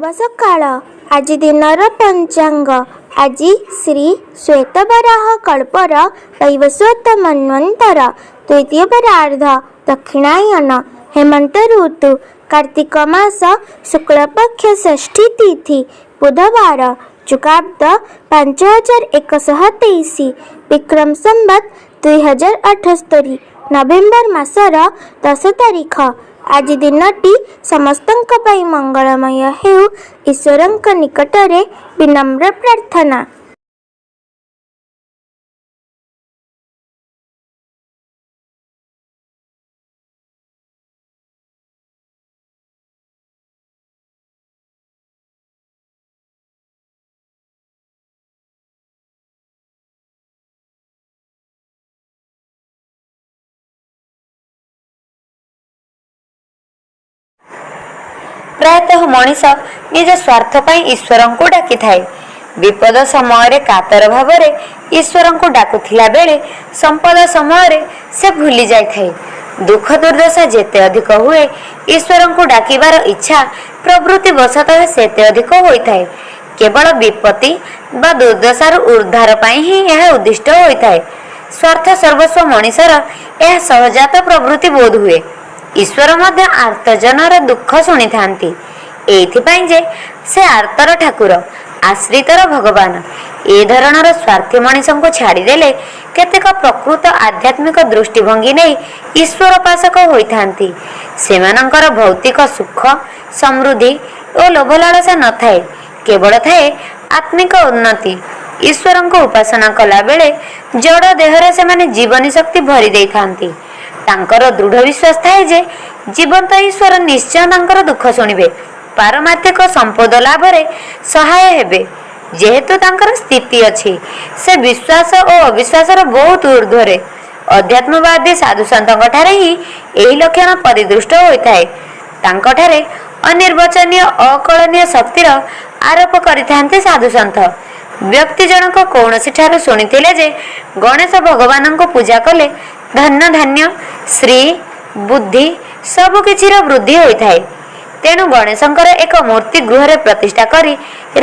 ଶୁଭ ସକାଳ। ଆଜି ଦିନର ପଞ୍ଚାଙ୍ଗ। ଆଜି ଶ୍ରୀ ଶ୍ୱେତବରାହ କଳ୍ପର ବୈବସ୍ୱତ ମନ୍ୱନ୍ତର ଦ୍ୱିତୀୟ ପରାର୍ଦ୍ଧ ଦକ୍ଷିଣାୟନ ହେମନ୍ତ ଋତୁ କାର୍ତ୍ତିକ ମାସ ଶୁକ୍ଳପକ୍ଷ ଷଷ୍ଠୀ ତିଥି ବୁଧବାର ଯୁଗାବ୍ଦ 5123 ବିକ୍ରମ ସମ୍ବତ 2078 ନଭେମ୍ବର ମାସର 10 ତାରିଖ। ଆଜି ଦିନଟି ସମସ୍ତଙ୍କ ପାଇଁ ମଙ୍ଗଳମୟ ହେଉ, ଈଶ୍ୱରଙ୍କ ନିକଟରେ ବିନମ୍ର ପ୍ରାର୍ଥନା। ପ୍ରାୟତଃ ମଣିଷ ନିଜ ସ୍ୱାର୍ଥ ପାଇଁ ଈଶ୍ୱରଙ୍କୁ ଡାକିଥାଏ। ବିପଦ ସମୟରେ କାତର ଭାବରେ ଈଶ୍ୱରଙ୍କୁ ଡାକୁଥିଲା ବେଳେ ସମ୍ପଦ ସମୟରେ ସେ ଭୁଲି ଯାଇଥାଏ। ଦୁଃଖ ଦୁର୍ଦ୍ଦଶା ଯେତେ ଅଧିକ ହୁଏ, ଈଶ୍ୱରଙ୍କୁ ଡାକିବାର ଇଚ୍ଛା ପ୍ରବୃତ୍ତି ବଶତଃ ସେତେ ଅଧିକ ହୋଇଥାଏ। କେବଳ ବିପତ୍ତି ବା ଦୁର୍ଦ୍ଦଶାରୁ ଉଦ୍ଧାର ପାଇଁ ହିଁ ଏହା ଉଦ୍ଦିଷ୍ଟ ହୋଇଥାଏ। ସ୍ୱାର୍ଥ ସର୍ବସ୍ୱ ମଣିଷର ଏହା ସହଜାତ ପ୍ରବୃତ୍ତି ବୋଧ ହୁଏ। ଈଶ୍ୱର ମଧ୍ୟ ଆର୍ତ୍ତଜନର ଦୁଃଖ ଶୁଣିଥାନ୍ତି, ଏଇଥିପାଇଁ ଯେ ସେ ଆର୍ତ୍ତର ଠାକୁର, ଆଶ୍ରିତର ଭଗବାନ। ଏ ଧରଣର ସ୍ୱାର୍ଥୀ ମଣିଷଙ୍କୁ ଛାଡ଼ିଦେଲେ କେତେକ ପ୍ରକୃତ ଆଧ୍ୟାତ୍ମିକ ଦୃଷ୍ଟିଭଙ୍ଗୀ ନେଇ ଈଶ୍ୱରୋପାସକ ହୋଇଥାନ୍ତି। ସେମାନଙ୍କର ଭୌତିକ ସୁଖ ସମୃଦ୍ଧି ଓ ଲୋଭଲାଳସା ନଥାଏ, କେବଳ ଥାଏ ଆତ୍ମିକ ଉନ୍ନତି। ଈଶ୍ୱରଙ୍କୁ ଉପାସନା କଲାବେଳେ ଜଡ଼ ଦେହରେ ସେମାନେ ଜୀବନୀ ଶକ୍ତି ଭରି ଦେଇଥାନ୍ତି। ତାଙ୍କର ଦୃଢ଼ ବିଶ୍ୱାସ ଥାଏ ଯେ ଜୀବନ୍ତ ଈଶ୍ୱର ନିଶ୍ଚୟ ତାଙ୍କର ଦୁଃଖ ଶୁଣିବେ, ପାରମାର୍ଥିକ ସମ୍ପଦ ଲାଭରେ ସହାୟ ହେବେ। ଯେହେତୁ ତାଙ୍କର ସ୍ଥିତି ଅଛି, ସେ ବିଶ୍ୱାସ ଓ ଅବିଶ୍ୱାସର ବହୁତ ଊର୍ଦ୍ଧ୍ୱରେ। ଅଧ୍ୟାତ୍ମବାଦୀ ସାଧୁସନ୍ଥଙ୍କ ଠାରେ ହିଁ ଏହି ଲକ୍ଷଣ ପରିଦୃଷ୍ଟ ହୋଇଥାଏ। ତାଙ୍କଠାରେ ଅନିର୍ବଚନୀୟ ଅକଳନୀୟ ଶକ୍ତିର ଆରୋପ କରିଥାନ୍ତି ସାଧୁସନ୍ଥ। ବ୍ୟକ୍ତି ଜଣକ କୌଣସି ଠାରୁ ଶୁଣିଥିଲେ ଯେ ଗଣେଶ ଭଗବାନଙ୍କୁ ପୂଜା କଲେ ଧନ ଧାନ୍ୟ, ଶ୍ରୀ, ବୁଦ୍ଧି ସବୁ କିଛିର ବୃଦ୍ଧି ହୋଇଥାଏ। ତେଣୁ ଗଣେଶଙ୍କର ଏକ ମୂର୍ତ୍ତି ଗୃହରେ ପ୍ରତିଷ୍ଠା କରି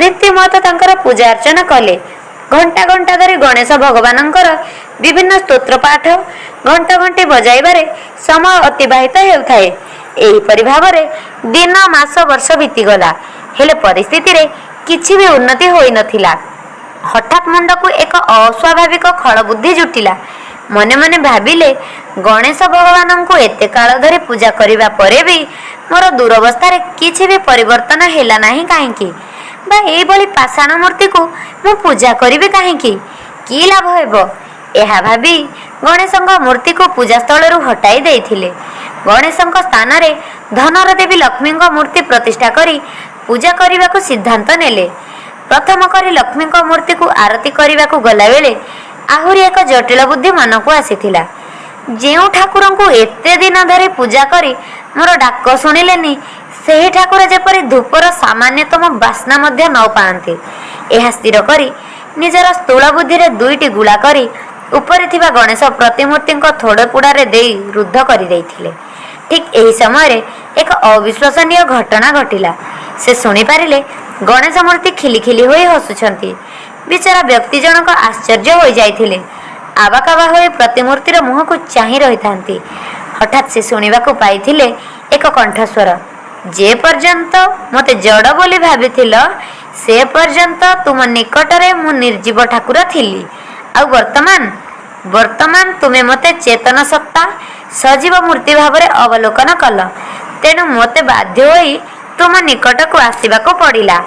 ରୀତିମତ ତାଙ୍କର ପୂଜା ଅର୍ଚ୍ଚନା କଲେ। ଘଣ୍ଟା ଘଣ୍ଟା ଧରି ଗଣେଶ ଭଗବାନଙ୍କର ବିଭିନ୍ନ ସ୍ତୋତ୍ର ପାଠ, ଘଣ୍ଟ ଘଣ୍ଟି ବଜାଇବାରେ ସମୟ ଅତିବାହିତ ହେଉଥାଏ। ଏହିପରି ଭାବରେ ଦିନ, ମାସ, ବର୍ଷ ବିତିଗଲା, ହେଲେ ପରିସ୍ଥିତିରେ କିଛି ବି ଉନ୍ନତି ହୋଇନଥିଲା। ହଠାତ୍ ମୁଣ୍ଡକୁ ଏକ ଅସ୍ୱାଭାବିକ ଖଳବୁଦ୍ଧି ଜୁଟିଲା। ମନେ ମନେ ଭାବିଲେ, ଗଣେଶ ଭଗବାନଙ୍କୁ ଏତେ କାଳ ଧରି ପୂଜା କରିବା ପରେ ବି ମୋର ଦୁରବସ୍ଥାରେ କିଛି ବି ପରିବର୍ତ୍ତନ ହେଲା ନାହିଁ କାହିଁକି? ବା ଏଇଭଳି ପାଷାଣ ମୂର୍ତ୍ତିକୁ ମୁଁ ପୂଜା କରିବି କାହିଁକି? କି ଲାଭ ହେବ? ଏହା ଭାବି ଗଣେଶଙ୍କ ମୂର୍ତ୍ତିକୁ ପୂଜାସ୍ଥଳରୁ ହଟାଇ ଦେଇଥିଲେ। ଗଣେଶଙ୍କ ସ୍ଥାନରେ ଧନର ଦେବୀ ଲକ୍ଷ୍ମୀଙ୍କ ମୂର୍ତ୍ତି ପ୍ରତିଷ୍ଠା କରି ପୂଜା କରିବାକୁ ସିଦ୍ଧାନ୍ତ ନେଲେ। ପ୍ରଥମ କରି ଲକ୍ଷ୍ମୀଙ୍କ ମୂର୍ତ୍ତିକୁ ଆରତି କରିବାକୁ ଗଲାବେଳେ ଆହୁରି ଏକ ଜଟିଳ ବୁଦ୍ଧି ମନକୁ ଆସିଥିଲା। ଯେଉଁ ଠାକୁରଙ୍କୁ ଏତେ ଦିନ ଧରି ପୂଜା କରି ମୋର ଡାକ ଶୁଣିଲେନି, ସେହି ଠାକୁର ଯେପରି ଧୂପର ସାମାନ୍ୟତମ ବାସ୍ନା ମଧ୍ୟ ନ ପାଆନ୍ତି, ଏହା ସ୍ଥିର କରି ନିଜର ସ୍ଥୂଳ ବୁଦ୍ଧିରେ ଦୁଇଟି ଗୁଳା କରି ଉପରେ ଥିବା ଗଣେଶ ପ୍ରତିମୂର୍ତ୍ତିଙ୍କ ଥୋଡ଼ପୁଡ଼ାରେ ଦେଇ ରୁଦ୍ଧ କରିଦେଇଥିଲେ। ଠିକ୍ ଏହି ସମୟରେ ଏକ ଅବିଶ୍ୱସନୀୟ ଘଟଣା ଘଟିଲା। ସେ ଶୁଣିପାରିଲେ ଗଣେଶ ମୂର୍ତ୍ତି ଖିଲି ଖିଲି ହୋଇ ହସୁଛନ୍ତି। ବିଚରା ବ୍ୟକ୍ତି ଜଣକ ଆଶ୍ଚର୍ଯ୍ୟ ହୋଇଯାଇଥିଲେ। ଆବାକାବା ହୋଇ ପ୍ରତିମୂର୍ତ୍ତିର ମୁହଁକୁ ଚାହିଁ ରହିଥାନ୍ତି। ହଠାତ୍ ସେ ଶୁଣିବାକୁ ପାଇଥିଲେ ଏକ କଣ୍ଠସ୍ୱର, ଯେ ପର୍ଯ୍ୟନ୍ତ ମୋତେ ଜଡ଼ ବୋଲି ଭାବିଥିଲ, ସେ ପର୍ଯ୍ୟନ୍ତ ତୁମ ନିକଟରେ ମୁଁ ନିର୍ଜୀବ ଠାକୁର ଥିଲି। ଆଉ ବର୍ତ୍ତମାନ ତୁମେ ମୋତେ ଚେତନ ସତ୍ତା ସଜୀବ ମୂର୍ତ୍ତି ଭାବରେ ଅବଲୋକନ କଲ, ତେଣୁ ମୋତେ ବାଧ୍ୟ ହୋଇ ତୁମ ନିକଟକୁ ଆସିବାକୁ ପଡ଼ିଲା।